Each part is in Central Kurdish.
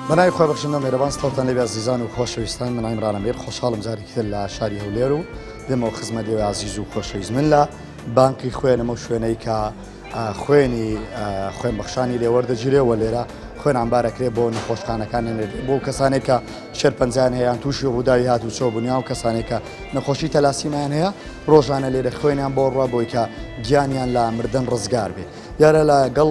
بەناوی خوای بەخشندە و مێرەبان سڵاوتان لێبێ ئازیزان و خۆشەویستان من عیمران ئەمیر خۆشحاڵم جارێکی تر لە شاری هەولێر و دێمەوە خزمەت ئێوەی ئازیز و خۆشەویست من لە بانقی خوێنم ئەو شوێنەی کە خوێنی خوێنبەخشانی لێ وەردەگیرێ و لێرە خوێن ئامبارەکرێ بۆ نەخۆشخانەکان بۆ کەسانێک کە شێرپەنجەیان هەیە یان تووشی ڕووداوی هاتوچۆ بوون یان کەسانێک کە نەخۆشی تەلاسیمایان هەیە ڕۆژانە لێرە خوێنیان بۆ ڕوا بۆی کە گیانیان لە مردن ڕزگار بێ دیارە لە گەڵ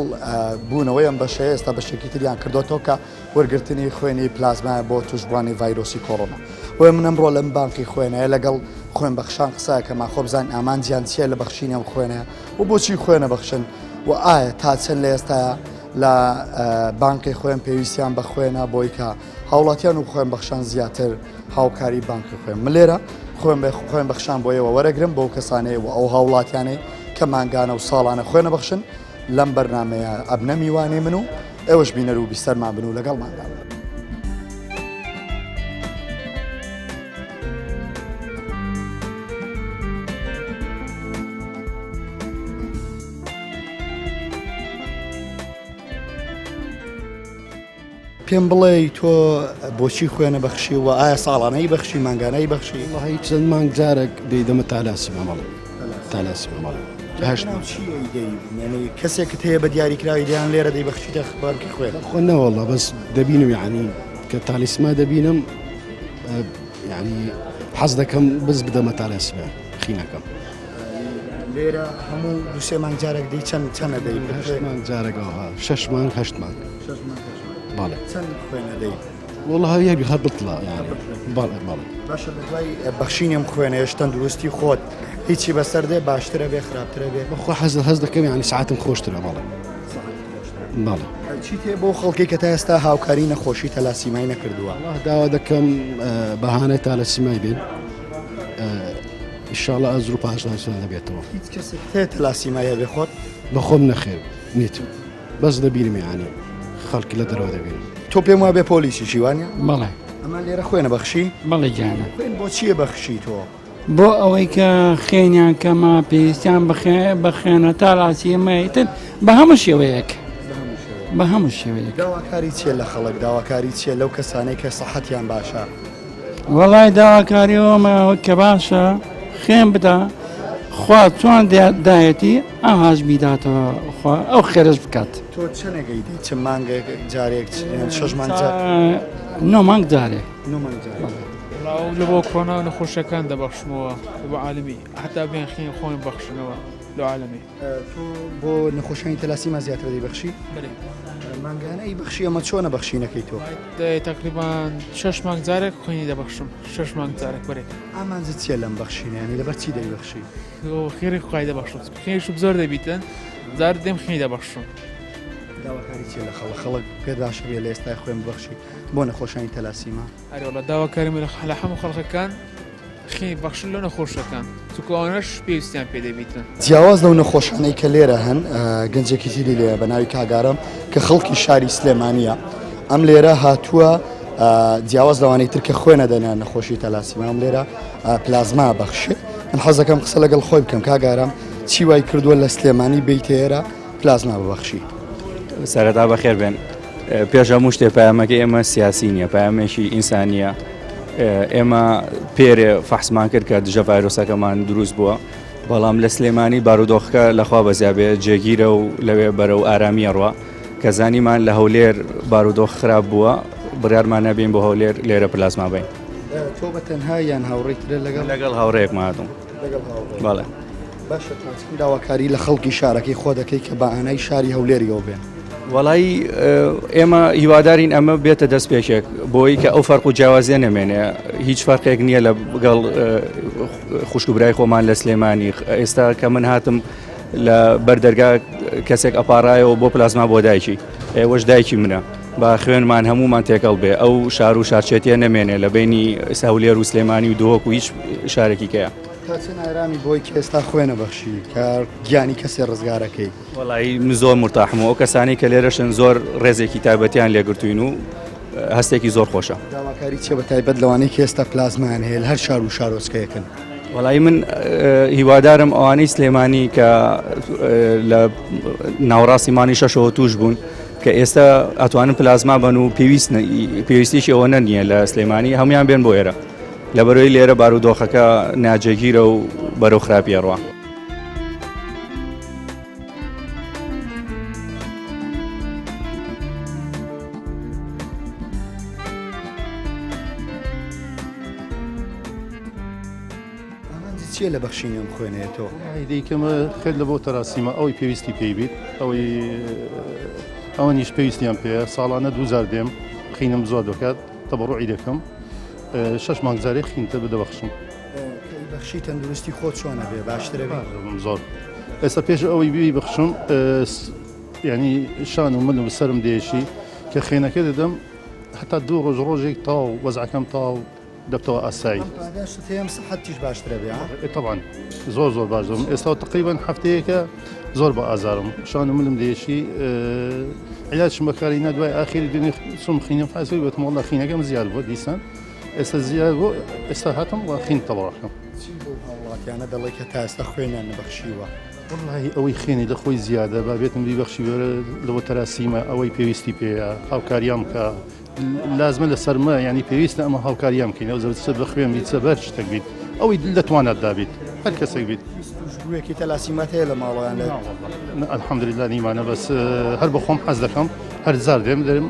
بوونەوەی ئەم بەشەیە ئێستا بەشێکی تریان کردۆتەوە کە وەرگرتنی خوێنی پلازمایە بۆ توشبووانی ڤایرۆسی کۆرۆنا. بۆیە من ئەمڕۆ لەم بانقی خوێنەیە لەگەڵ خوێنبەخشان قسە ئەکەم ئاخۆ بزانین ئامانجیان چییە لە بەخشینی ئەم خوێنەیە و بۆچی خوێنە بەخشن و ئایا تا چەند لە ئێستایا لە بانقی خوێن پێویستیان بە خوێنە بۆی کە هاوڵاتیان و خوێنبەخشان زیاتر هاوکاری بانقی خوێن من لێرە خوێن بە خوێن بەخشان بۆ ئێوە وەرەگرم بۆ کەسانەی و ئەو هاوڵاتیانەی کە مانگانە و ساڵانە خوێنە بەخشن لەم بەرنامەیە ئەبنە میوانی من و ئێوەش بینەر و بیسەرمان بن و لەگەڵماندا بن. پێم بڵێ تۆ بۆچی خوێنە بەخشی و ئایا ساڵانەی بەخشی مانگانەی بەخشی؟ وەڵاهی چەند مانگ جارێک دەیدەمە تالاسیما بەڵێ تالاسیما بەڵێ هەشت چی دەی یعنی کەسێکت هەیە بە دیاریکراوی دەیان لێرە دەی بەخشیتە بانکی خوێن؟ خۆ نەوەڵا بەس دەبینم یعنی کە تالیسما دەبینم یعنی حەز دەکەم بز بدەمە تالاسیما خینەکەم. لێرە هەموو دوسێ مانگ جارێک دەی چەند چەنە دەی هەشت مانگ جارێک ئەوها شەش مانگ هەشت مانگ بەڵێ چەند خوێنە دەی والله یەک هەر بتڵە یعنی بەڵێ بەڵێ باشە لە دوای بەخشینی ئەم خوێنەیەش تەندروستی خۆت هیچی بەسەر دێ باشترە بێ خراپترە بێ بەخوا حەز هەز دەکەم یعنی ساعتم خۆشترە بەڵێ بەڵێ چی تێ بۆ خەڵکی کە تا ئێستا هاوکاری نەخۆشی تەلاسیمای نەکردووە الله داوا دەکەم بەهانەی تالەسیمای بێن ئیشاڵا ئەزر و پاشناسیان دەبێتەوە. هیچ کەسێک هەیە تەلاسیمای هەبێ خۆت؟ بەخۆم نەخێر نیتم بەس دەبینم یانی خەڵک لە دەرەوە دەبینم. تۆ پێم وابێ پۆلیسیشی وانە؟ بەڵێ. ئەمە لێرە خوێنە بەخشی؟ بەڵێ گیانە. خوێن بۆ چییە بەخشی تۆ؟ بۆ ئەوەی کە خوێنیان کەمە پێویستیان بە خوێنە تالاسیمە ئیتر بە هەموو شێوەیەک. بە هەموو شێوەیەک. داواکاری چییە لە خەڵک داواکاری چییە لەو کەسانەی کە سەحەتیان باشە؟ وەڵای داواکاری ئەومە کە باشە خوێن بدا خوا چۆن دایەتی ئاهاش بیداتەوە خوا ئەو خێرش بکات. تۆ چەنێک ئەیدەی چ مانگێک جارێک شەش مانگ جار نۆ مانگ جارێک نۆ مانگ جارێک. لە بۆ کۆنا و نەخۆشەکان دەبەخشمەوە بۆ عالمی حتا بێن خێن خۆیان بەخشنەوە لە عالمی. تۆ بۆ نەخۆشانی تەلاسیما زیاتر دەیبەخشی؟ بەلێ. مانگانە ئەیبەخشی ئەمە چۆنە بەخشینەکەی تۆ؟ تەقریبان شەش مانگ جارێک خوێنی دەبەخشم شەش مانگ جارێک بەرێ. ئامانجت چییە لەم بەخشینە یانی لەبەر چی دەیبەخشی؟ خێری خوای دەبەخشم خێریشم زۆر دەبیتن جار دێم خوێنی دەبەخشم. داواکاری چییە لە خەڵک خەڵک پێت باشە بێ لە ئێستای خوێن ببەخشی بۆ نەخۆشانی تەلاسیما؟ ئەرێ وەڵا داواکاریم لە هەموو خەڵکەکان خێر بەخشن لەو نەخۆشەکان چونکە ئەوانەش پێویستیان پێ دەبیتن. جیاواز لەو نەخۆشانەی کە لێرە هەن گەنجێکی تری لێیە بە ناوی کاک ئارام کە خەڵکی شاری سلێمانییە ئەم لێرە هاتووە جیاواز لەوانەی تر کە خوێنە دەنە نەخۆشی تەلاسیما ئەم لێرە پلازما بەخشێ من حەزەکەم قسە لەگەڵ خۆی بکەم کاک ئارام چی وای کردووە لە سلێمانی بیتە ئێرە پلازما ببەخشی؟ سەرەتا بەخێر بێن. پێش هەموو شتێ پەیامەکەی ئێمە سیاسی نییە پەیامێکی ئینسانیە ئێمە پێرێ فەحسمان کرد کە دژە ڤایرۆسەکەمان دروست بووە بەڵام لە سلێمانی بارودۆخەکە لەخوا بەزیابێ جێگیرە و لەوێ بەرە و ئارامیە ڕوە کە زانیمان لە هەولێر بارودۆخ خراپ بووە بڕیارمان نەبین بۆ هەولێر لێرە پلازما بین تۆ بە تەنها یان هاوڕێی ترە لەگەڵ لەگەڵ هاوڕێیەکمان هاتووم لەگەڵ هاوڕێ بەڵێ باشە تا چەند داواکاری لە خەڵکی شارەکەی خۆ دەکەی کە بە ئانای شاری هەولێریەوە بێن؟ وەڵایی ئێمە هیوادارین ئەمە بێتە دەستپێکێک بۆی کە ئەو فەرق و جیاوازیە نەمێنێ هیچ فەرقێک نییە لە گەڵ خوشک و برای خۆمان لە سلێمانی ئێستا کە من هاتم لە بەردەرگا کەسێک ئەپارایەوە بۆ پلازما بۆ دایکی ئێوەش دایکی منە با خوێنمان هەمومان تێکەڵ بێ ئەو شار و شارچێتیە نەمێنێ لە بینی هەولێر و سلێمانی و دهۆک و هیچ شارێکی کەیە. تا چەند ئارامی بۆی کە ئێستا خوێنە بەخشی کە گیانی کەسێ ڕزگارەکەی؟ وەڵایی من زۆر مورتاحم و ئەو کەسانەی کە لێرەشن زۆر ڕێزێکی تایبەتیان لێگرتوین و هەستێکی زۆر خۆشە. داواکاری چیە بە تایبەت لەوانەی کە ئێستا پلازمایان هەیە لە هەر شار و شارۆچکەیەکن؟ وەڵایی من هیوادارم ئەوانەی سلێمانی کە لە ناوەڕاستی مانگی شەشەوە توش بوون. کە ئێستا ئەتوانن پلازما بن و پێویست پێویستیشی ئەوە نییە لە سلێمانی هەمویان بێن بۆ ئێرە لەبەرەوەی لێرە بارودۆخەکە ناجێگیرە و بەرەو خراپی ئەڕوا. ئامانجت چییە لە بەخشینی ئەم خوێنەیە تۆ؟ دەیکەمە خێر لە بۆ تەراسیمە ئەوەی پێویستی پێی بیت ئەوەی ئەوانیش پێویستیان پێیە ساڵانە دووجار دێم خینم زۆر دەکات تەبەڕوعی دەکەم شەش مانگ جارێ خینتە بدەبەخشم بەخشی تەندروستی خۆ چۆنە بێ باشترە زۆر ئێستا پێش ئەوەی بی بەخشم ینی شان و من و سەرم دێشی کە خێنەکە دەدەم هەتا دوو ڕۆژ ڕۆژێک تاو وەزعەکەم تاو دەبتەوە ئاسایی. ئەم پاداشتت هەیە ئەم سحەتیش باشترە بێ ها؟ ئێ تەبعەن زۆر زۆر باش دەبم ئێستا تقریبا هەفتەیەکە زۆر بە ئازارم شان و ملم دێشی علاجم بەکاری نا دوای ئاخری دنی چوم خینم فاسی گوتم والله خینەکەم زیاد بوو دیسان ئێستا زیاد بوو ئێستا هاتم و خین تەواوەکەم. چی بەو هاوڵاتیانە دەڵێ کە تا ئێستا خوێنیان نەبەخشیوە؟ وەڵاهی ئەوەی خوێنی لە خۆی زیادە با بێتم بیبەخشی لەوە تەراسیمە ئەوەی پێویستی پێیە هاوکاریان بکە لازمە لەسەر مە یانی پێویستە ئەمە هاوکاریان بکەین ئەو زەرد چ بە خوێن بیت چ بەر شتێک بیت ئەوەی لە تواناتدا بیت هەر کەسێک بیت تووشبوویەکی تەلاسیمات هەیە لە ماڵەوەیان لە الحمدلله نیمانە بەس هەر بە خۆم حەز دەکەم هەر زار دێم دەرم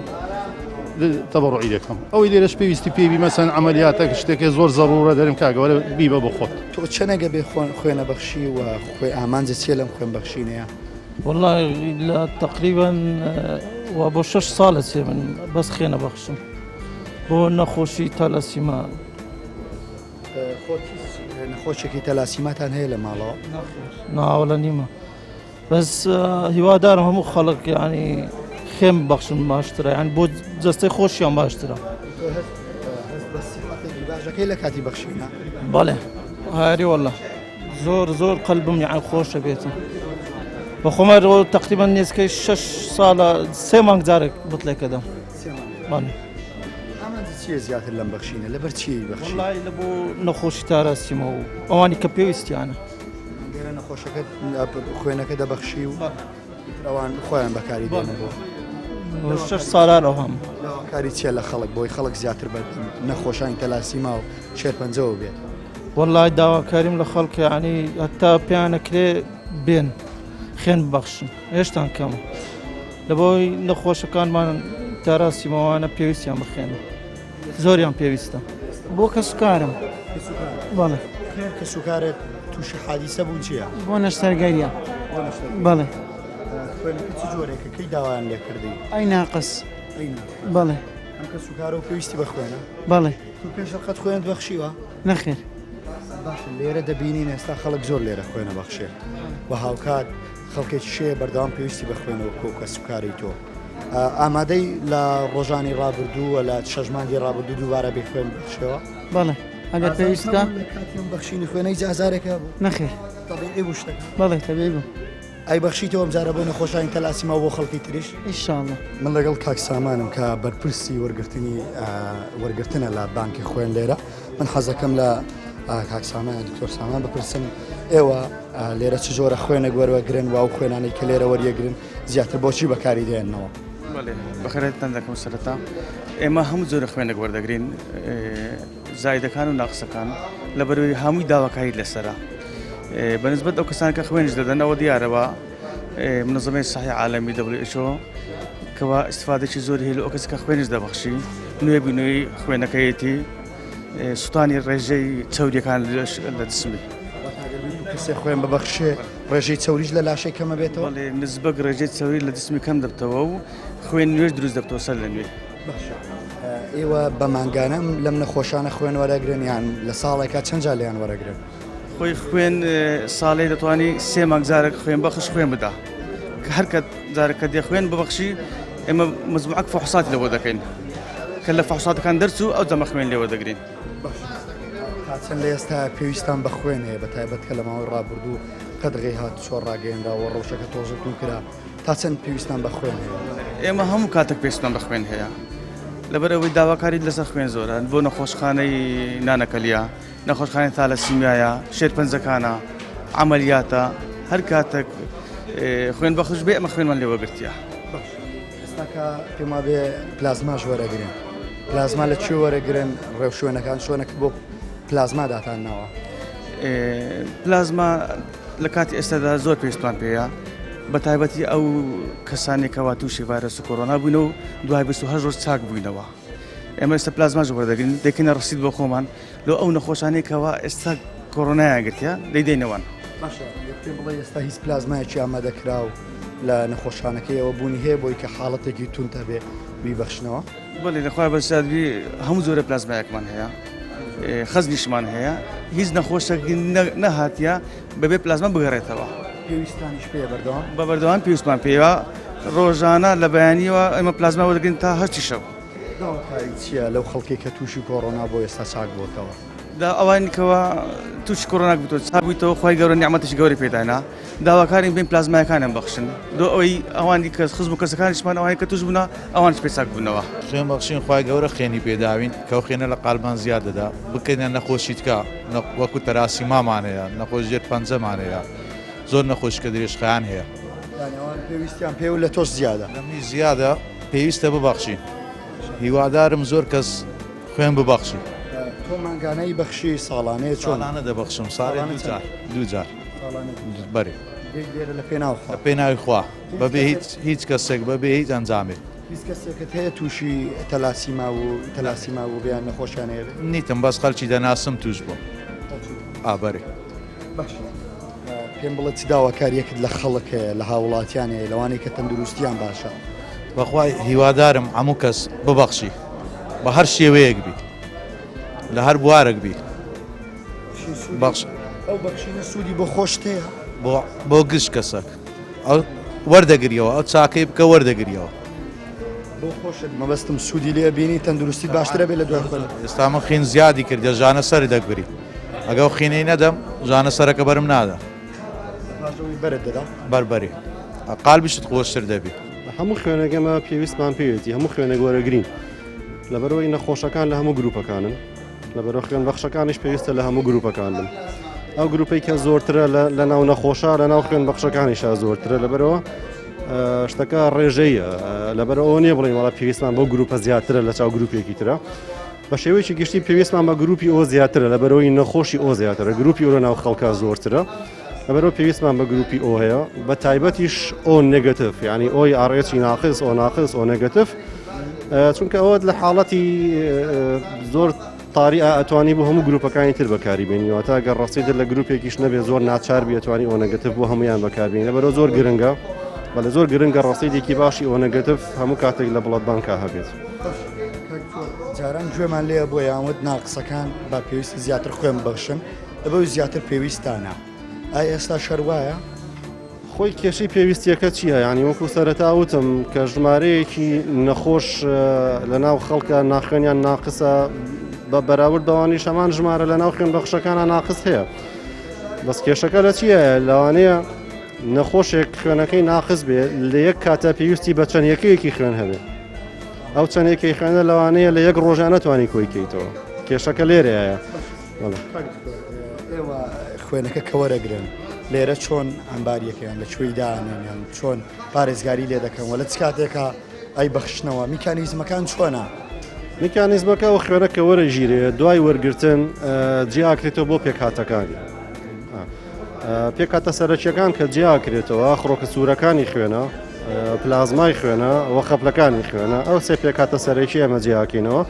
تەبەڕعی دەکەم ئەوەی لێرەش پێویستی پێبی مەسەن عملیاتەک شتێکە زۆر زەڕورە دەرم کاگەوەرە بیبە بۆ خۆت تۆ چەنەگە بێ خوێنە بەخشی و خۆی ئامانجە چیە لەم خوێن بەخشینەیە؟ وەڵا لە تەقریبەن وا بۆ شەش ساڵە چێ من بەس خێنە بەخشم بۆ نەخۆشی تالاسیما. خۆت نەخۆشێکی تەلاسیماتان هەیە لە ماڵەوە؟ ناوەڵە نیمە بەس هیوادارم هەموو خەڵک ینی خێم بەخشن باشترە یان بۆ جەستەی خۆشیان باشترە. باشەکەی لە کاتی بەخشینە؟ بەڵێ هاری والله. زۆر زۆر قەلبم یان خۆشە بێتم بەخۆمە تقریبا نێزکەی شش ساڵە سێ مانگ جارێک بتلێکەدەم چیە زیاتر لەم بەخشینە لەبەر چی بەخشی لە بۆ نەخۆشی تاراسیمە و ئەوانی کە پێویستیانە لێرە نەخۆشەکە خوێنەکە دەبەخشی و ئەوان خۆیان بەکاری دێنن بۆ شش ساڵانەوە هەم کاری چیە لە خەڵک بۆی خەڵک زیاتر بە نەخۆشانی تەلاسیما و شێرپەنجەوە بێت وەڵای داواکاریم لە خەڵک یعنی هەتا پێیانەکرێ بێن خوێن ببەخشن هێشتان کەمە لەبەوەی نەخۆشەکانمان تاراسیمەوانە پێویستیان بخێنە زۆریان پێویستە بۆ کەسوکارم بەڵێ کەسوکارت تووشی حادیسە بوون چییە؟ بۆ نەشتەرگەریە بەڵێ خوێنەکە چ جۆرێکە کەی داوایان لێکردی؟ ئەی ناقس بەڵێ ئەم کەسوکارە و پێویستی بە خوێنە؟ بەڵێ تۆ پێشتر قەت خوێنت بەخشیوە؟ نەخێر. باشە لێرە دەبینین ئێستا خەڵک زۆر لێرە خوێنە بەخشێ و هاوکات خەڵکێکی شەیە بەردەوام پێویستی بە خوێنەوە کۆ کەسوکاری تۆ ئامادەی لە ڕۆژانی ڕابردوو و لە شەش مانگی ڕابردوو دووبارە بێ خوێن بەخشەوە؟ بەڵێ ئەگەر پێویستە کاتیم بەخشینی خوێنەی جازارێکە بوو نەخێر تەبیعی بوو شتەکە بەڵێ تەبیعی بوو ئەی بەخشیتەوە ئەمجارە بۆ نەخۆشانی تەلاسیما و بۆ خەڵکی تریش؟ ئیشاڵڵا. من لەگەڵ کاک سامانم کە بەرپرسی وەرگرتنی وەرگرتنە لە بانکی خوێن لێرە من حەزەکەم لە کاک سامان دکتۆر سامان بپرسم ئێوە لێرە چ جۆرە خوێنێک وەروەگرن و ئەو خوێنانەی کە لێرە وەریەگرن زیاتر بۆچی بەکاری دێننەوە؟ بەڵێ بەخێرهاتنتان دەکەم سەرەتا ئێمە هەموو جۆرە خوێنێک وەردەگرین زایدەکان و ناقسەکان لەبەرەوەی هەمووی داواکاری لەسەرە بەنسبەت ئەو کەسان کە خوێنش دەدەنەوە دیارەوە منظمەی صحی عالمی WHO کەوا استفادێکی زۆری هەیە ئەو کەس کە خوێنش دەبەخشی نوێ بینەوەی خوێنەکەیەتی سوتانی ڕێژەی چەوریەکان لە جسمی کەسێ خوێن ببەخشێ ڕێژەی چەوریش لە لاشەی کەمە بێتەوە نزبەک ڕێژەی چەوری لە جسمی کەم دەبتەوە و خوێن نوێش دروست دەبتەوە سەر لە نوێ باشە ئێوە بە مانگانە لەم نەخۆشانە خوێن وەرەگرن یان لە ساڵێکا چەند جار لێیان وەرەگرن؟ خۆی خوێن ساڵێ دەتوانی سێ مانگ جارێک خوێن بەخش خوێن بدا کە هەر کە جارێک کە دێ خوێن ببەخشی ئێمە مجموعەک فحوصات لەوە دەکەین کە لە فحوصاتەکان دەرچوو ئەو جەمە خوێن لێوە دەگرین. تا چەند لە ئێستا پێویستان بە خوێن هەیە بە تایبەت کە لە ماوەی ڕابردوو قەدغەی هاتوچۆ ڕاگەیەنرا و ڕەوشەکە تۆزە توند کرا تا چەند پێویستان بە خوێن هەیە؟ ئێمە هەموو کاتێک پێویستمان بە خوێن هەیە لەبەر ئەوەی داواکاریت لەسەر خوێن زۆرە بۆ نەخۆشخانەی نانەکەلیە نەخۆشخانەی تالەسیمیایە شێرپەنجەکانە عملیاتە هەر کاتێک خوێن بەخش بێ ئەمە خوێنمان لێوەگرتیە. ئێستاکە پێم وابێ پلازماش وەرەگرن پلازما لە کوێ وەرەگرن ڕێوشوێنەکان چۆنە کە بۆ پلازما داتان ناوە؟ پلازما لە کاتی ئێستادا زۆر پێویستمان پێیە بە تایبەتی ئەو کەسانێک کەوا تووشی ڤایرۆسی کۆرۆنا بووینە و دوای 28 ڕۆژ چاک بووینەوە ئێمە ئێستا پلازماش وەردەگرین دەکەینە ڕسید بۆ خۆمان لۆ ئەو نەخۆشانەی کەوا ئێستا کۆرۆنایان گرتیە دەیدەینەوەن. باشە پێم بڵێ ئێستا هیچ پلازمایەکی ئامادەکراو لە نەخۆشخانەکەیەوە بوونی هەیە بۆی کە حاڵەتێکی توند هەبێ بیبەخشنەوە؟ بەڵێ لەخوای بەزیاد بی هەموو جۆرە پلازمایەکمان هەیە خەزنیشمان هەیە هیچ نەخۆشێک نەهاتیە بەبێ پلازما بگەڕێتەوە. پێویستانیش پێیە بەردەوام؟ بە بەردەوام پێویستمان پێیە ڕۆژانە لە بەیانیەوە ئێمە پلازما وەردەگرین تا هەشتی شەو. داواکاری چییە لەو خەڵکەی کە تووشی کۆڕۆنا بۆ ئێستا چاک بۆتەوە؟ دا ئەوانی کەوا تووشی کۆرۆنا بوویتەوە چاک بوویتەوە خوای گەورە نیعمەتێکی گەورەی پێدانا داواکارین بێن پلازمایەکانیان بەخشن دۆ ئەوەی ئەوانی کەس خزم و کەسەکانیشمان ئەوانی کە تووش بوونە ئەوانیش پێ چاک بوونەوە. خوێن بەخشین خوای گەورە خوێنی پێداوین کەو خوێنە لە قالبان زیاد دەدا بکەینە نەخۆشی تکا وەکو تەراسیمامان هەیە نەخۆش ژێر پەنجەمان هەیە زۆر نەخۆشی کە درێژخایەن هەیە. یانی ئەوان پێویستیان پێ و لە تۆش زیادە. لە منیش زیادە پێویستە ببەخشین هیوادارم زۆر کەس خوێن ببەخشی. تۆ مانگانەی بەخشی ساڵانەیە چۆن؟ ساڵانە دەبەخشم ساڵێ دوو جار دوو جار بەرێ. دێی لێرە لە پێناو خوا. لە پێناوی خوا بەبێ هیچ هیچ کەسێک بەبێ هیچ ئەنجامێک. هیچ کەسێکت هەیە تووشی تەلاسیما و تەلاسیما بووبێ یان نەخۆشیان هەیە بێ؟ نیتم بەس خەلکی دەناسم تووش بوون. ئا بەرێ. باشە پێم بڵێ چ داواکاریەکت لە خەڵک هەیە لە هاوڵاتیان هەیە لەوانەی کە تەندروستیان باشە؟ بەخوای هیوادارم هەموو کەس ببەخشی بە هەر شێوەیەک بی لە هەر بوارێک بی بەخش ئەو بەخشینە سوودی بۆ خۆشت هەیە؟ بۆ بۆ گشت کەسەک ئەو وەردەگریەوە ئەو چاکەی بکە وەردەگریەوە. بۆ خۆشت مەبەستم سوودی لێ بینی تەندروستی باشترە بێ لە دوای خۆت. ئێستا من خین زیادی کردە ژانە سەری دەگبری ئەگەو خینەی نەدەم ژانە سەرەکە بەرم نادا. پاش ئەوەی بەرت دەدا؟ بەر بەری قالبیشت خۆشتر دەبی. هەموو خوێنێک ئێمە پێویستمان پێیەتی هەموو خوێنێک وەرەگرین لەبەرئەوەی نەخۆشەکان لە هەموو گروپەکانن لەبەرئەوە خوێن بەخشەکانیش پێویستە لە هەموو گروپەکان بن ئەو گروپەی کە زۆرترە لە ناو نەخۆشە لە ناو خوێن بەخشەکانیشا زۆرترە لەبەرەوە شتەکە ڕێژەیە لەبەرئەوە نییە بڵێین وەڵا پێویستمان بەو گروپە زیاترە لە چاو گروپێکی ترە بە شێوەیەکی گشتی پێویستمان بە گروپی ئۆ زیاترە لەبەرەوەی نەخۆشی ئۆ زیاترە گروپی ئۆ لە ناو خەڵکا زۆرترە لەبەرەوە پێویستمان بە گروپی ئۆ هەیە بە تایبەتیش O negative یعنی ئۆی Rh ی ناقص ئۆ ناقص O negative چونکە ئەوە لە حاڵەتی زۆر تاری ئەتوانی بۆ هەموو گروپەکانی تر بەکاری بێنی واتە گەر ڕەسیدت لە گروپێکیش نەبێت زۆر ناچار بی ئەتوانی O negative بۆ هەمویان بەکاربێنی لەبەرەوە زۆر گرنگە بەڵێ زۆر گرنگە ڕەسیدێکی باشی O negative هەموو کاتێک لە blood bank ا هەبێت. جاران گوێمان لێ بۆ یاوت ناقسەکان با پێویستی زیاتر خوێن بەخشن لەبەوی زیاتر پێویستانە ئایا ئێستا شەر وایە؟ خۆی کێشەی پێویستیەکە چییە یانی وەکو سەرەتا وتم کە ژمارەیەکی نەخۆش لە ناو خەڵکە ناخوێنیان ناقسە بە بەراورد بەوانی شەمان ژمارە لە ناو خوێن بەخشەکانە ناقس هەیە بەس کێشەکە لە چییە لەوانەیە نەخۆشێک خوێنەکەی ناقس بێ لە یەک کاتە پێویستی بە چەند یەکەیەکی خوێن هەبێ ئەو چەند یەکەی خوێنە لەوانەیە لە یەک ڕۆژانە نەتوانی کۆی کەیتەوە کێشەکە لێرەیە. ئێوە خوێنەکە کە وەرەگرن لێرە چۆن ئەمباریەکەیان لە کوێی دانێنیان چۆن پارێزگاری لێ دەکەن وە لە چ کاتێکە ئەی بەخشنەوە میکانیزمەکان چۆنە؟ میکانیزمەکە ئەو خوێنە کە وەرەگیرێ دوای وەرگرتن جیاکرێتەوە بۆ پێکهاتەکانی پێکهاتە سەرەکیەکان کە جیاکرێتەوە خڕۆکە سوورەکانی خوێنە پلازمای خوێنە و خەپلەکانی خوێنە ئەو سێ پێکهاتە سەرەکی ئەمە جیاکەینەوە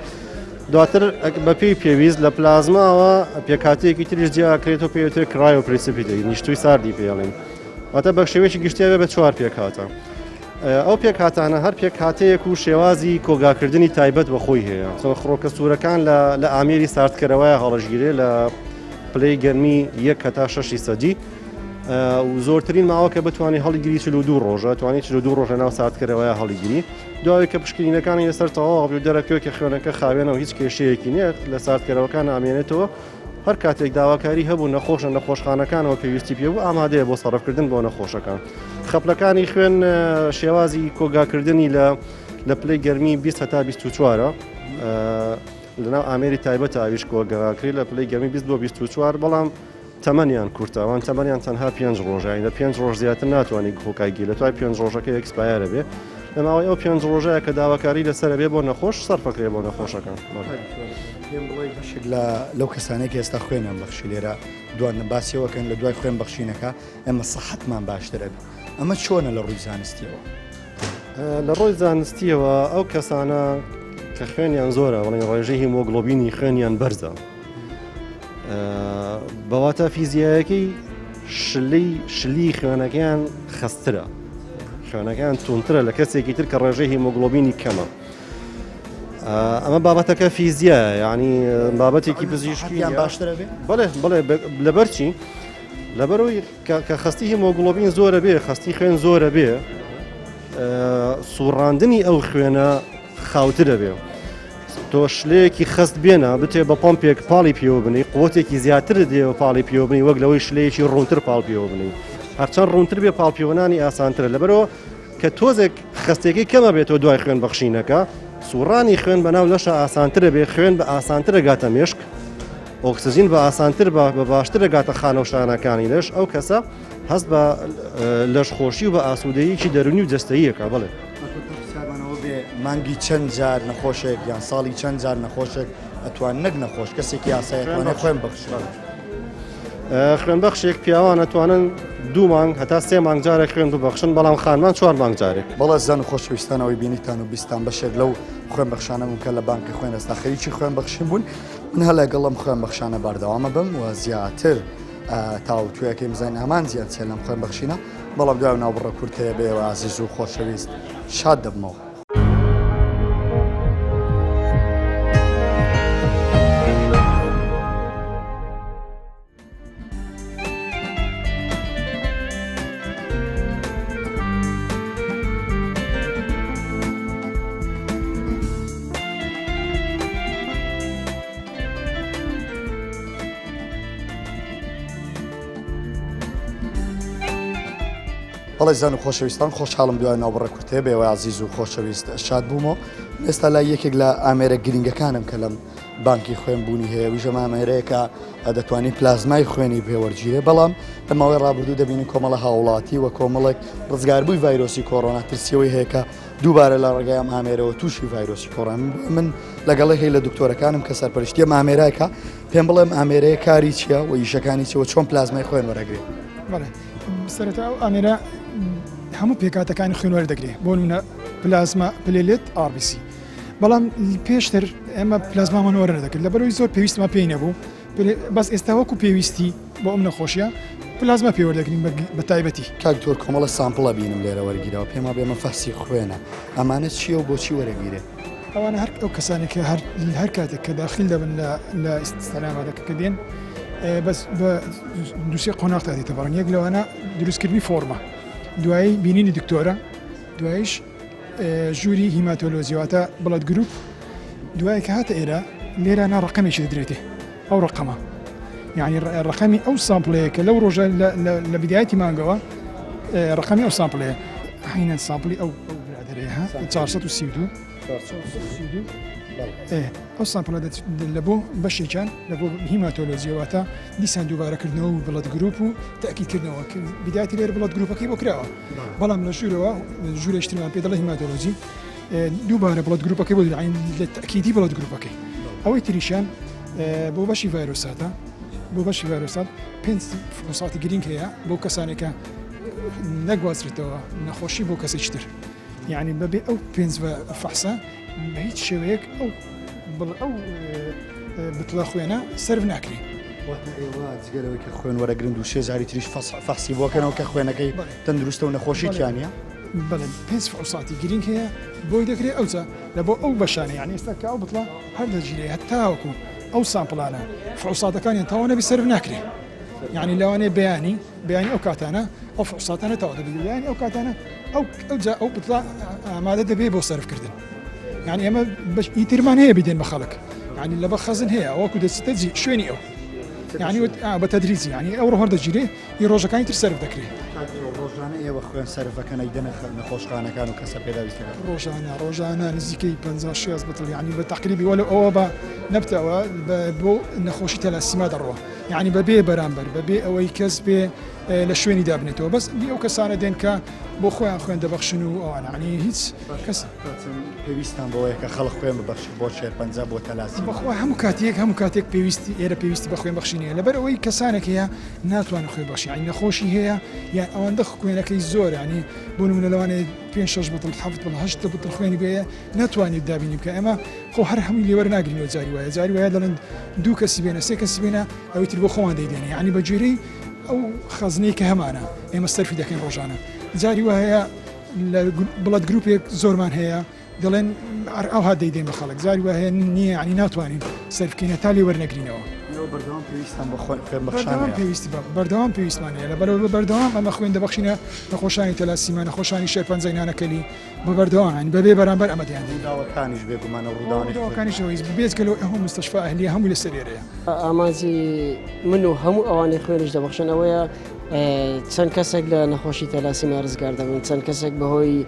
دواتر بەپێی پێویست لە پلازماوە پێکهاتەیەکی تریش جیاکرێتەوە پێوترێت cryoprecipitate نیشتووی ساردی پێڵین واتە بە شێوەیەکی گشتی بێ بە چوار پێکهاتە ئەو پێکهاتانە هەر پێکهاتەیەک و شێوازی کۆگاکردنی تایبەت بە خۆی هەیە چۆن خڕۆکە سوورەکان لە ئامێری ساردکەرەوەی هەڵەژگیرێ لە پلەی گەرمی یەک هەتا شەشی سەدی و زۆرترین ماوە کە بتوانانی هەڵیگری 42 ڕۆژە توانی 42 ڕۆژە ناو ساردکەرەوەی هەڵیگری دوای کە پشکنینەکانی لەسەر تەواو بوو دەرەکەوێت کە خوێنەکە خاوێنە و هیچ کێشەیەکی نییە لە ساردکەرەوەکان ئامێنێتەوە هەر کاتێک داواکاری هەبوو نەخۆش لە نەخۆشخانەکانەوە پێویستی پێ بوو ئامادەیە بۆ سەرفکردن بۆ نەخۆشەکان خەپلەکانی خوێن شێوازی کۆگاکردنی لە لە پلەی گەرمی 20 هەتا 24 لەناو ئامێری تایبەت ئاویش کۆگاکری لە پلەی گەرمی 20 بۆ 24 بەڵام تەمەنیان کورتە ئەوان تەمەنیان تەنها پێنج ڕۆژە یانی لە پێنج ڕۆژ زیاتر ناتوانانی کۆکای گیر لە توای پێنج ڕۆژەکە expire ئەبێ. لە ماوەی ئەو پێنج ڕۆژەیە کە داواکاری لەسەرە بێ بۆ نەخۆش سەرفەکرێ بۆ نەخۆشەکان. پێم بڵێ بەشێک لە لەو کەسانەی کە ئێستا خوێنیان بەخشی لێرە دوان باسیەوەکەن لە دوای خوێن بەخشینەکە ئێمە سەحەتمان باشتر ئەبێ ئەمە چۆنە لە ڕووی زانستیەوە؟ لە ڕووی زانستیەوە ئەو کەسانە کە خوێنیان زۆرە بڵێن ڕێژەی هیمۆگلۆبینی خوێنیان بەرزە بەواتە فیزیایەکەی شلی شلی خوێنەکەیان خەسترە خوێنەکەیان تونترە لە کەسێکی تر کە ڕێژەی هیمۆگلۆبینی کەمە ئەمە بابەتەکە فیزیایە یعنی بابەتێکی پزیشکیان باشترە بێ بڵێ بڵێ لەبەرچی لەبەرەوەی کە خەستی هیمۆگڵۆبین زۆرە بێ خەستی خوێن زۆرە بێ سوڕاندنی ئەو خوێنە خاوترە بێ تۆ شلەیەکی خەست بێنە بتێ بە پمپێک پاڵی پێوە بنی قوتێکی زیاتر دێ و پاڵی پێوە بنی وەک لەوەی شلەیەکی ڕوونتر پاڵ پێوە بنی هەرچەند ڕوونتر بێ پاڵپیوەنانی ئاسانترە لەبەرەوە کە تۆزێک خەستێکی کەمە بێتەوە دوای خوێن بەخشینەکە سوڕانی خوێن بەناو لەشە ئاسانترە بێ خوێن بە ئاسانترە گاتە مێشک ئۆکسجین بە ئاسانتر بە باشتر دەگاتە خانە و شانەکانی لەش، ئەو کەسە هەست بە لەشخۆشی و بە ئاسوودەییەکی دەروونی و جەستەیی ئەکا. بەڵێ. پرسیارمان ئەوە بێ مانگی چەند جار نەخۆشێک یان ساڵی چەند جار نەخۆشێک ئەتوان نەک نەخۆش کەسێکی ئاسایی ئەتوانێت خوێن بەخشێت؟ خوێنبەخشێک پیاوان ئەتوانن دوو مانگ هەتا سێ مانگ جارێک خوێن ببەخشن بەڵام خانمان چوار مانگ جارێک. بەڵێ ئەزیزان و خۆشەویستان ئەوەی بینیتان و بیستان بەشێک لەو خوێنبەخشانە بوون کە لە بانقی خوێن ئێستا خەریکی خوێنبەخشین بوون. من هەر لەگەڵ ئەم خوێنبەخشانە بەردەوامە بم و زیاتر تاوتوێکەی بزانین ئامانجیان چیە لەم خوێنبەخشینە بەڵام دوای ناوبڕە کورتەیە بە ئێوە ئازیز و خۆشەویست شاد دەبمەوە. بەڵێ زان و خۆشەویستان خۆشحاڵم دوای ناوبڕە کورتەیە بێوە عزیز و خۆشەویست شاد بوومەوە ئێستا لای یەکێک لە ئامێرە گرنگەکانم کە لەم بانکی خوێن بوونی هەیە ویژە مامێرەیەکە دەتوانین پلازمای خوێنی پێوەرگیرێ بەڵام لە ماوەی ڕابردوو دەبینین کۆمەڵە هاوڵاتی و کۆمەڵێک ڕزگاربووی ڤایرۆسی کۆرۆنا ترسیەوەی هەیە کە دووبارە لە ڕێگای ئەم ئامێرەوە تووشی ڤایرۆسی کۆرۆنا من لەگەڵی هەیە لە دکتۆرەکانم کە سەرپەرشتی ئەم ئامێرەکە پێم بڵێم ئامێرەیە کاری چییە و ئیشەکانی چیە و چۆن پلازمای خوێن وەرەگرێ؟ بەڵێ سەرەتا ئەو ئامێرە هەموو پێکاتەکانی خوێن وەردەگرێ بۆ نمونە پلازما platelet RBC بەڵام پێشتر ئێمە پلازمامان وەرنەدەکرد لەبەرەوەی زۆر پێویستمان پێی نەبوو بەس ئێستا وەکو پێویستی بۆ ئەم نەخۆشیە پلازما پێوەردەگرین بە تایبەتی. کاک دکتۆر کۆمەڵە sample ە بینم لێرە وەرگیراوە پێم وابێ ئەمە فەحسی خوێنە ئەمانە چیە و بۆچی وەرەگیرێ؟ ئەوانە هەر ئەو کەسانێک کە هەر هەر کاتێک کە داخل دەبن لە لە ئیستعلاماتەکە کە دێن بەس بە دووسێ قۆناغ تا دێتەپەڕن یەک لەوانە دروستکردنی فۆرمە دوایی بینینی دکتۆرە دوایش ژووری hematology واتە blood group دوای کە هاتە ئێرە لێرانە ڕقەمێکی دەدرێتێ ئەو ڕقەمە یعنی ڕقەمی ئەو sample ەیە کە لەو ڕۆژە لە بدایەتی مانگەوە ڕقەمی ئەو sample ەیە حینەن sample ی ئەو ئەو برادەرەیە ها 432 ئەو sample ە لە بۆ بەشێکیان لە بۆ hematology واتە دیسان دووبارەکردنەوە و blood group و تاکیدکردنەوە بدایەتی لێرە blood group ەکەی بۆ کراوە بەڵام لە ژوورەوە ژوورێکترمان پێ دەڵێ hematology دووبارە blood group ەکەی بۆ عین لە تەکیدی blood group ەکەی ئەوەی تریشیان بۆ بەشی ڤایرۆساتە بۆ بەشی ڤایرۆسات پێنج فحوساتی گرنگ هەیە بۆ کەسانێکە نەگوازرێتەوە نەخۆشی بۆ کەسێکی تر یعنی بەبێ ئەو پێنج فەحسە بە هیچ شێوەیەک ئەو ئەو بتڵە خوێنە سەرف ناکرێت. واتە ئێوە جگە لەوەی کە خوێن وەرەگرن دوو سێ جاری تریش فەحسی بۆکەنەوە کە خوێنەکەی تەندروستە و نەخۆشی تیا نییە؟ بەڵێ پێنج فحوساتی گرینگ هەیە بۆی دەکرێت ئەوجا لە بۆ ئەو بەشانە یعنی ئێستا کە ئەو بتڵە هەر دەگیرێ هەتاوەکو ئەو sample انە فحوساتەکانیان تەواو نەبی سەرف ناکرێ یعنی لەوانەیە بەیانی بەیانی ئەو کاتانە ئەو فحوساتانە تەواو دەبێت بەیانی ئەو کاتانە ئەو ئەوجا ئەو بتڵە ئامادە دەبێت بۆ سەرفکردن یعنی ئێمە بەش ئیترمان هەیە بدەین بە خەڵک یعنی لە بە خەزن هەیە وەکو دەچتە جی شوێنی ئەو یعنی بە تەدریجی یعنی ئەو ڕۆ هەردەگیرێ ئی ڕۆژەکانی تر سەرف دەکرێت ڕۆژانە ئێوە خوێن سەرفەکەن ئەیدەنە نەخۆشخانەکان و کەسە پێداویستەکان ڕۆژانە ڕۆژانە نزیکەی 50 60 بتڵ یعنی بە تقریبی وەلو ئەوە بە نەبتەوە بۆ نەخۆشی تەلاسیما دەڕوە. یعنی بەبێ بەرامبەر بەبێ ئەوەی کەس بێ لە شوێنی دابنێتەوە بەس ئەو کەسانە دێن کە بۆ خۆیان خوێن دەبەخشن و ئەوانە عنی هیچ کەس پێویستان بەوەیە کە خەڵک خوێن ببەخشێت بۆ شێرپەنجە بۆ تەلاسی بەخوا هەموو کاتێک هەموو کاتێک پێویستی ئێرە پێویستی بە خوێن بەخشین هەیە لەبەر ئەوەی کەسانێک هەیە ناتوانن خوێن بەخشی عنی نەخۆشی هەیە یان ئەوەندە خوێنەکەی زۆر ینی بۆ نمونە لەوانەیە پێ شەش بتڵ حەفت بڵ هەشت بتڵ خوێنی بێ ناتوانێت دابینی بکە ئێمە خۆ هەر هەمووی لێوەر ناگرینەوە جاری وایە جاری وایە دەڵێن دوو کەسی بێنە سێ کەسی بێنە ئەوی تر بۆ خۆمان دەیدێنێ یعنی بە گوێرەی ئەو خەزنەی کە هەمانە ئێمە سەرفی دەکەین ڕۆژانە جاری وا هەیە لە blood group ێک زۆرمان هەیە دەڵێن ئەوها دەیدەین بە خەڵک جاری وا هەیە نییە یعنی ناتوانین سەرفکەینە تا لێ وەرنەگرینەوە بەردەوام پێویستان بە خوێن بەخشان پێویستی بە بەردەوام پێویستمان هەیە لەبەرەوە بەردەوام ئەمە خوێن دەبەخشینە نەخۆشانی تەلاسیما نەخۆشانی شێرپەنجەی نانەکەلی بە بەردەوام یانی بەبێ بەرامبەر ئەمە دەیان دەین. ڕووداوەکانیش بێگومان ئەو ڕووداوانەی ڕووداوەکانیش ئەوەی بێجگە لەوەی ئەو مستەشفا ئەهلیە هەمووی لەسەر ئێرەیە. ئامانجی من و هەموو ئەوانەی خوێنیش دەبەخشن ئەوەیە چەند کەسێک لە نەخۆشی تەلاسیما ڕزگار دەبن، چەند کەسێک بەهۆی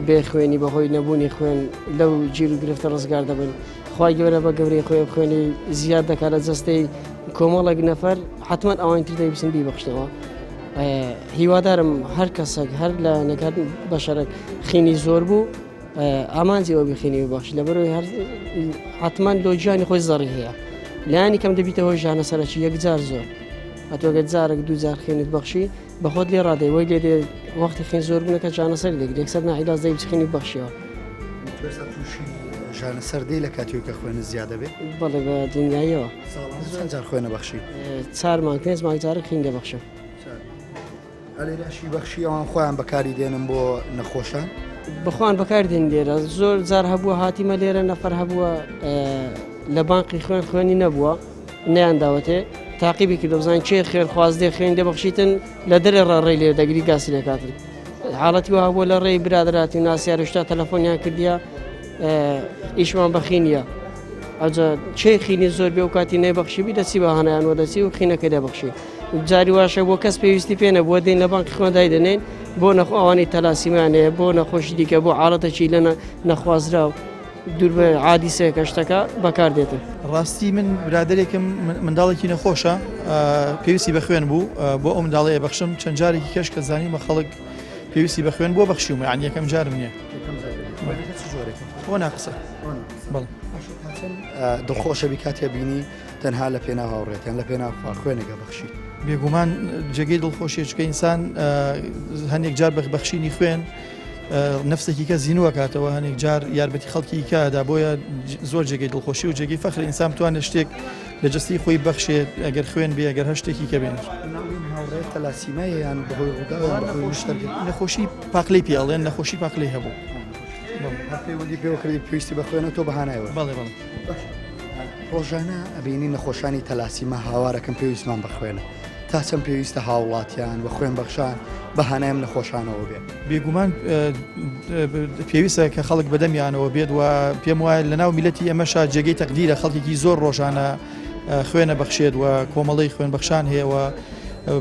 بێ خوێنی بەهۆی نەبوونی خوێن لەو گیر و گرفتە ڕزگار دەبن. خوای گەورە بە گەورەی خۆی خوێنی زیاد دەکات لە جەستەی کۆمەڵێک نەفەر حتمما ئەوانی تر دەیبسن بیبەخشنەوە. هیوادارم هەر کەسێک هەر لە نەکات بەشەرەک خینی زۆر بوو ئامانجی ئەوە بخینی ببەخش لەبەرەوەی هەر حتمما لۆ گیانی خۆی زەڕی هەیە لایانی کەم دەبیتە هۆی ژانە سەرەکی یەکجار زۆر ئەتۆگە جارێک دوو جار خێنت بەخشی بەخۆت لێ ڕادەی وەی لێ دێ وەختی خێن زۆر بوونەکە ژانە سەر دەگرێت یەکسەر ناعیلاج دەی بچخینی بەخشیەوە تووشی ژانە سەر دێ لە کاتیەوە کە خوێنت زیادە بێ بەڵێ بە دڵنیاییەوە چەند جار خوێنە بەخشی چار مانگ پێنج مانگ جارێک خین دەبەخشم ئەلێراشی بەخشی ئەوان خۆیان بەکاری دێنن بۆ نەخۆشان بەخۆیان بەکار دێن لێرە زۆر جار هەبووە هاتیمە لێرە نەفەر هەبووە لە بانقی خوێن خوێنی نەبووە نیان داوەتێ تاقیبی کردو بزانین کێ خێرخواز دێ خوێن دەبەخشیتن لە دەرێ ڕا ڕێی لێ دەگری گاسی لێکاتن حاڵەتی وا هەبووە لە ڕێی برادراتی و ناسیارشتا تەلەفۆنیان کردیە ئیشمان بەخینیە ئەجا چێ خینی زۆر بێ و کاتی نەیبەخشیبی دەچی بە هانایان وە دەچی و خینەکە دەبەخشی جاری واشە بۆ کەس پێویستی پێ نەبووە دێن لە بانکی خوێن دایدەنێن بۆ نەخۆ ئەوانەی تەلاسیمان هەیە بۆ نەخۆشی دیکە بۆ حاڵەتێکی لە نەخوازراو دوور بە عادیسەکە شتەکە بەکار دێتن. ڕاستی من برادەرێکم منداڵێکی نەخۆشە پێویستی بە خوێن بوو بۆ ئەو منداڵەیە بەخشم چەند جارێکی کەش کە زانیمە خەڵک پێویستی بە خوێن بۆ بەخشیومە یان یەکەم جارم نییە بۆ ناقسە بەڵێ دڵخۆشەبی کاتێ بینی تەنها لە پێناو هاوڕێتیان لە پێناو خوا خوێنێکە بەخشیت. بێگومان جێگەی دڵخۆشیە چونکە ئینسان هەندێک جار بە بەخشینی خوێن نفسێکی کە زیینوە کاتەوە هەنێک جار یارمەتی خەڵکی کادا بۆیە زۆر جێگەی دڵخۆشی و جێگەی فەخر ئینسان بتوانێت شتێک لە جستی خۆی بەخشێت ئەگەر خوێن بێ ئەگەر هەر شتێکی کە بێنێت. تەلاسیمایان بەهۆی نەخۆشی پاقلەی پێڵێن نەخۆشی پاقلەی هەبوو. هەر پەیوەندی پێوە کردی پێویستی بە خوێنە تۆ بەهانایەوە بەڵێ بەڵێ. ڕۆژانە ئەبینی نەخۆشانی تەلاسیما هاوارەکەن پێویستمان بە خوێنە تا چەند پێویستە هاوڵاتیان و خوێن بەخشان بە هانای ئەم نەخۆشانەوە بێن؟ بێگومان پێویستە کە خەڵک بەدەمیانەوە بێت و پێم وایە لەناو میلەتی ئێمەشا جێگەی تەقدیرە خەڵکێکی زۆر ڕۆژانە خوێنە بەخشێت و کۆمەڵەی خوێن بەخشان هەیە و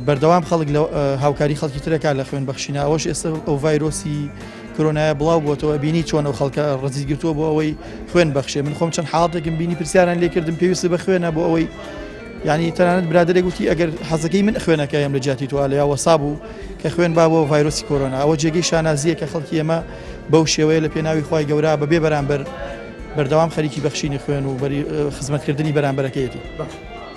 بەردەوام خەڵک لە هاوکاری خەڵکی ترەکە لە خوێن بەخشینە ئەوەش ئێستا ئەو ڤایرۆسی کرۆنایە بڵاو بۆتەوە بینی چۆن ئەو خەڵکە ڕزی گرتووە بۆ ئەوەی خوێن بەخشێ من خۆم چەند حاڵەتێکم بینی پرسیاران لێکردم پێویستی بە خوێنە بۆ ئەوەی یعنی تەنانەت برادێک وتی ئەگەر حەزەکەی من خوێنەکەیم لە جیاتی تۆ لە وەسا بوو کە خوێن با بۆ ڤایرۆسی کۆرۆنا ئەوە جێگەی شانازیە کە خەڵکی ئێمە بەو شێوەیە لە پێناوی خوای گەورە بەبێ بەرامبەر بەردەوام خەریکی بەخشینی خوێن و خزمەتکردنی بەرامبەرەکەیەتی.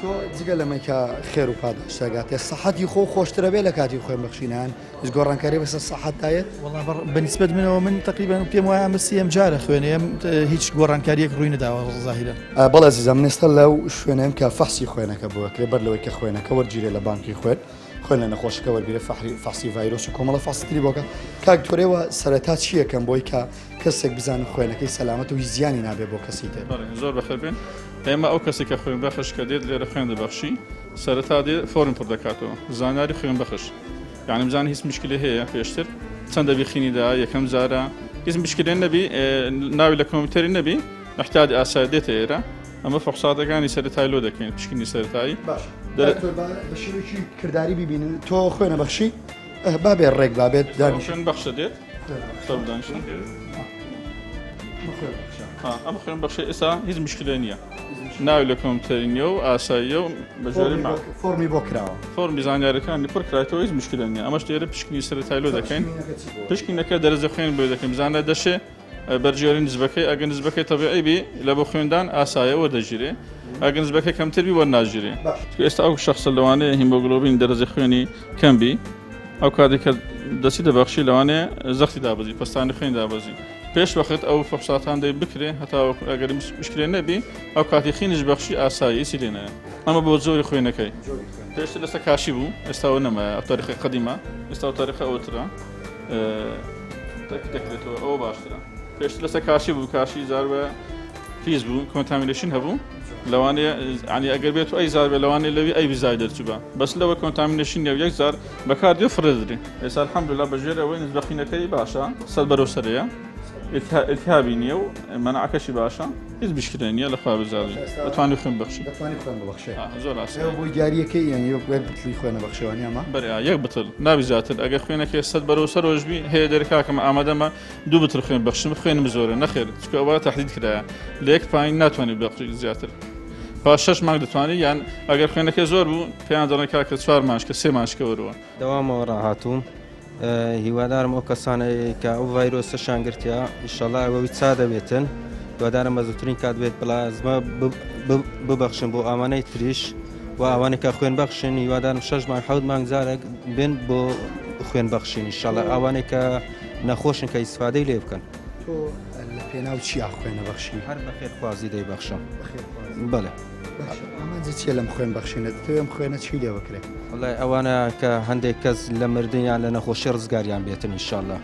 تۆ جگە لەمەی کە خێر و پاداشت دەگاتێ سەحەتی خۆ خۆشترە بێ لە کاتی خوێن بەخشینان هیچ گۆڕانکاری بەسەر سەحەت دایەت؟ وەڵا بە نیسبەت منەوە من تقریبا پێم وایە ئەمە سێیەم جارە خوێنێم هیچ گۆڕانکاریەک ڕووی نەداوە زاهیرە. بەڵێ ئەزیزان من ئێستا لەو شوێنەم کە فەحسی خوێنەکە بۆ ئەکرێ بەر لەوەی کە خوێنەکە وەرگیرێ لە بانکی خوێن خوێن لە نەخۆشەکە وەرگرێ فەحری فەحسی ڤایرۆس و کۆمەڵە فەحسی تری بۆکە کاک تۆرێوە سەرەتا چیەکەم بۆی کە کەسێک بزانن خوێنەکەی سەلامەت و هیچ زیانی نابێ بۆ کەسی تر. بەڵێ زۆر بەخێر بێن ئێمە ئەو کەسی کە خوێن بەخش کە دێت لێرە خوێن دەبەخشی سەرەتا دێ فۆرم پڕ دەکاتەوە زانیاری خوێن بەخش یانی بزانە هیچ مشکلێ هەیە پێشتر چەندە بیخینی دا یەکەم جارە هیچ مشکلێ نەبی ناوی لە کۆمپیوتەری نەبی احتیاج ئاسای دێتە ئێرە ئەمە فحوساتەکانی سەرەتای لۆ دەکەین پشکنی سەرەتایی باش بە شێوەیەکی کرداری ببینن تۆ خوێنە بەخشی با بێ ڕێک با بێت دانیشن بەخشە دێت سەر دانیشن. ئەم خوێن بەخشە ئێستا هیچ مشکلە نییە ناوی لە کۆمپیوتەری نییە و ئاساییە و بەژێری فۆرمی بۆ کراوە فۆرمی زانیارەکانی پڕ کرایتەوە هیچ مشکلە نییە ئەمەش لێرە پشکنی سەرەتای لۆ دەکەین پشکینەکە دەرەجە خوێن بۆ دەکەین بزانە دەشێ بەرجێری نزبەکەی ئەگەر نزبەکەی تەبیعی بی لە بۆ خوێندان ئاسایە وەردەگیرێ ئەگەر نزبەکەی کەمتر بی وەرناگیرێ ئێستا ئەو شخصە لەوانەیە هیمۆگلۆبین دەرەجە خوێنی کەم بی ئەو کاتێک کە دەستی دەبەخشی لەوانەیە زەختی دابەزی پەستانی خوێن دابەزی پێش وەخت ئەو فحوساتان دەی بکرێ هەتاوەکو ئەگەر مشکلێ نەبی ئەو کاتی خینش بەخشی ئاسایی هیچی لێ نایە ئەمە بۆ جۆری خوێنەکەی پێشتر لەسەر کاشی بوو ئێستاوە نەمایە ئەو تاریخە قەدیمە ئێستا ئەو تاریخە ئەوترە دەکرێتەوە ئەوە باشترە پێشتر لەسەر کاشی بوو کاشی زاربە پیس بوو contamination هەبوو لەوانەیە ینی ئەگەر بێت و ئەی زار بێ لەوانەیە لەوی ئەی بزای دەرچووبا بەس لەوە contamination نیە و یەک جار بەکار دێ فڕێ دەدرێ ئێستا الحمدلله بە ژێر ئەوەی نزبەخینەکەی باشە سەر بەرەو سەرەیە التهابی نییە و مەناعەکەشی باشە هیچ مشکلە نییە لە خوا بزاوی دەتوانانی خوێن بەخشی دەتوانانی خوێن ببەخشێ زۆر ئاسایە بۆی دیاریەکەی یان یەک بتڵی خوێنە بەخشێوانی ئەمە بەرێ یەک بتڵ نابی زیاتر ئەگەر خوێنەکەی سەد بەرەو سەرۆژ بی هەیە دەرکاکەم ئامادەمە دوو بتڵ خوێن بەخشم خوێنم زۆرە نەخێر چونکە ئەوە تەحدید کرایە لە یەک پاین ناتوانێت بەخشی زیاتر پاش شەش مانگ دەتوانێت یان ئەگەر خوێنەکە زۆر بوو پێیان دەڵێن کاکە چوار مانشکە سێ مانشکە وەرەوە. دەوامەوە ڕاهاتووم هیوادارم ئەو کەسانەی کە ئەو ڤایرۆسەشان گرتیا ئیشەڵا ئەوەی چا دەبێتن هیوادارم بە زووترین کات بێت پلازما ببەخشن بۆ ئەوانەی تریش و ئەوانەی کە خوێن بەخشن هیوادارم شەش مانگ حەوت مانگ جارێک بێن بۆ خوێن بەخشین ئیشەڵا ئەوانەی کە نەخۆشن کە ئیسفادەی لێ بکەن. تۆ لە پێناو چیا خوێنە بەخشی؟ هەر بە خێرخوازی دەیبەخشم. بەڵێ. باشە ئامانجت چییە لەم خوێن بەخشینە؟ دەتەوێ ئەم خوێنە چی لێ بکرێ؟ وەڵای ئەوانە کە هەندێک کەس لە مردن یان لە نەخۆشی ڕزگاریان بێتن ئینشاءاللە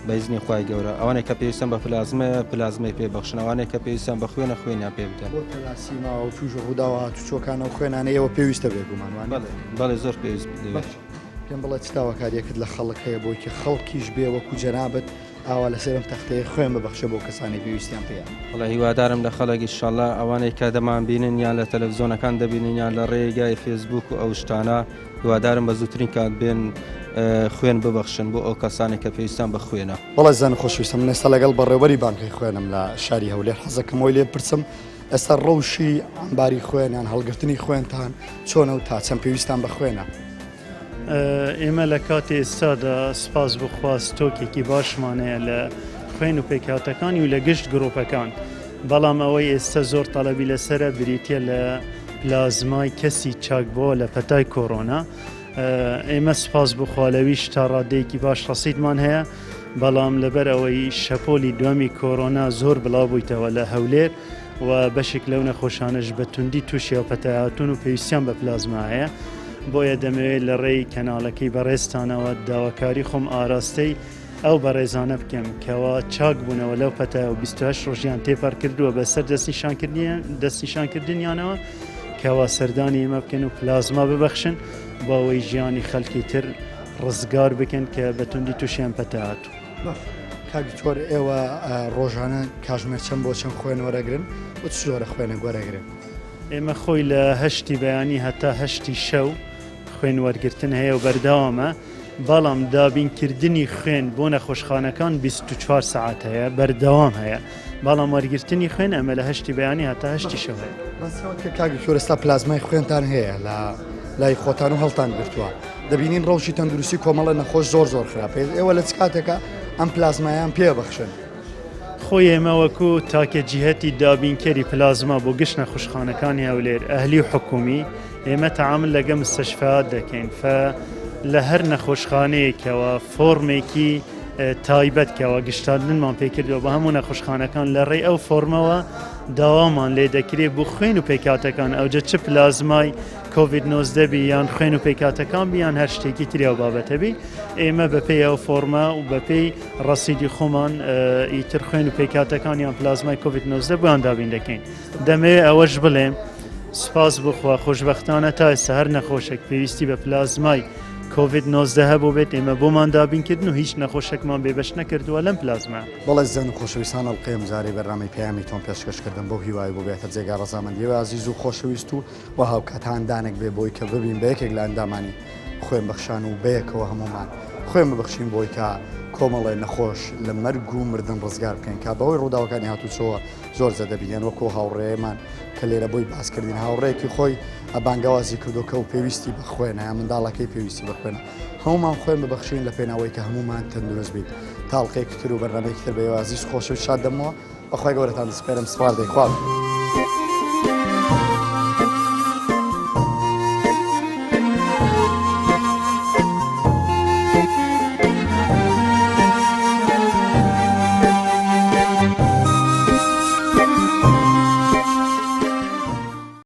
بە ئیزنی خوای گەورە ئەوانەی کە پێویستیان بە پلازمەیە پلازمەی پێ بەخشن ئەوانەی کە پێویستیان بە خوێنە خوێنیان پێ بدەن. بۆ تەلاسیما و تووش ڕووداوە هاتوچۆکان ئەو خوێنانەی ئێوە پێویستە بێگومان وانیە؟ بەڵێ بەڵێ زۆر پێویست دەبێت. پێم بڵێ چ داواکاریەکت لە خەڵک هەیە بۆی کە خەڵکیش بێ وەکو جەنابت ئاوا لەسەر ئەم تەختەیە خوێن ببەخشێ بۆ کەسانی پێویستیان پێیە. وەڵا هیوادارم لە خەڵک ئیشەڵا ئەوانەی کە دەمان بینن یان لە تەلەفزیۆنەکان دەبینن یان لە ڕێگای فێسبوک و ئەو شتانە هیوادارم بە زووترین کات بێن خوێن ببەخشن بۆ ئەو کەسانێک کە پێویستیان بە خوێنە. بەڵێ زان خۆشەویستم من ئێستا لەگەڵ بەڕێوبەری بانکەی خوێنم لە شاری هەولێر حەزەکەم ئەوەی لێ بپرسم ئێستا ڕەوشی عەمباری خوێن یان هەڵگرتنی خوێنتان چۆنە و تا چەند پێویستان بە خوێنە؟ ئێمە لە کاتی ئێستادا سوپاس بۆ خوا ستۆکێکی باشمان هەیە لە خوێن و پێکهاتەکانی و لە گشت گرۆپەکان بەڵام ئەوەی ئێستا زۆر تەلەبی لەسرە بریتە لە پلازمای کەسی چاکبووە لە پەتای کۆرۆنا ئێمە سوپاس بۆ خوا لەویش تا ڕادەیەکی باش ڕەسیدمان هەیە بەڵام لەبەر ئەوەی شەپۆلی دووەمی کۆرۆنا زۆر بڵاو بوویتەوە لە هەولێر و بەشێک لەو نەخۆشانەش بە توندی تووشی ئەو پەتای هاتوون و پێویستیان بە پلازما هەیە بۆیە دەمەوێت لە ڕێی کەناڵەکەی بەڕێزتانەوە داواکاری خۆم ئاراستەی ئەو بەڕێزانە بکەم کەوا چاک بوونەوە لەو پەتای و 28 ڕۆژیان تێپەڕ کردووە بەسەر دەستنیشانکردنیانەوە کەوا سەردانی ئێمە بکەن و پلازما ببەخشن بۆ ئەوەی ژیانی خەڵکی تر ڕزگار بکەن کە بە توندی تووشیان پەتا هاتوو. کاک دکتۆر ئێوە ڕۆژانە کاژمێر چەند بۆ چەند خوێن وەرەگرن و چ جۆرە خوێنێک وەرەگرن؟ ئێمە خۆی لە هەشتی بەیانی هەتا هەشتی شەو خوێن وەرگرتن هەیە و بەردەوامە، بەڵام دابینکردنی خوێن بۆ نەخۆشخانەکان 24 سەعات هەیە بەردەوام هەیە، بەڵام وەرگرتنی خوێن ئەمە لە هەشتی بەیانی هەتا هەشتی شەو هەیە. کە کاک دکتۆر ئێستا پلازمای خوێنتان هەیە لە لای خۆتان و هەڵتان گرتووە دەبینین ڕەوشی تەندروستی کۆمەڵە نەخۆش زۆر زۆر خراپە ئێوە لە چ کاتێکە ئەم پلازمایان پێ بەخشن؟ خۆی ئێمە وەکو تاکە جیهەتی دابینکەری پلازما بۆ گشت نەخۆشخانەکانی هەولێر ئەهلی و حکومی ئێمە تەعامل لەگە مستەشفات دەکەین ف لە هەر نەخۆشخانەیەکەوە فۆرمێکی تایبەت کەەوە گشتاندنمان پێکردەوە بە هەموو نەخۆشخانەکان لە ڕێی ئەو فۆرمەوە داوامان لێ دەکرێت بۆ خوێن و پێکاتەکان ئەوجە چ پلازمای کۆڤید 19 بی یان خوێن و پێکاتەکان بیان هەر شتێکی تری ئەو بابەتە بی ئێمە بەپێی ئەو فۆرمە و بەپێی ڕەسیدی خۆمان ئیتر خوێن و پێکاتەکان یان پلازمای کۆڤید 19 بۆیان دابین دەکەین دەمەوێت ئەوەش بڵێم سپاس بخوا خۆشببختانە تا ئێستا هەر نەخۆشێک پێویستی بە پلازمای کۆڤید 19 هەبوو بێت ئێمە بۆمان دابینکردن و هیچ نەخۆشێکمان بێبەش نەکردووە لەم پلازما. بەڵێ زەن و خۆشەویستان ئەڵقەی ئەمجارەی بەرنامەی پەیامی تۆم پێشکەش کردن بەو هیوای بووبێتە جێگای ڕەزامەندی ئێوەی ئازیز و خۆشەویست و و هاوکات هاندانێک بێ بۆی کە ببین بە یەکێک لە ئەندامانی خوێنبەخشان و بەیەکەوە هەموومان خوێن ببەخشین بۆی کە کۆمەڵێ نەخۆش لە مەرگ و مردن ڕزگار بکەین کە بەهۆی ڕووداوەکانی هاتوچۆوە. زۆر زە دەبینێن وەکو هاوڕێمان کە لێرە بۆی باس کردین هاوڕێکی خۆی بانگەوازی کردو کە و پێویستی بە خوێنە یا منداڵەکەی پێویستی بە خوێنە هەمومان خوێن ببەخشین لە پێناوەی کە هەمومان تەندروست بین تاڵقێکی تر و بەرنامەیەکی تر بە ئێوە ئازیز خۆشەویست شاد دەمەوە بەخوای گەورەتان دەسپێرم سپاردەی خوا.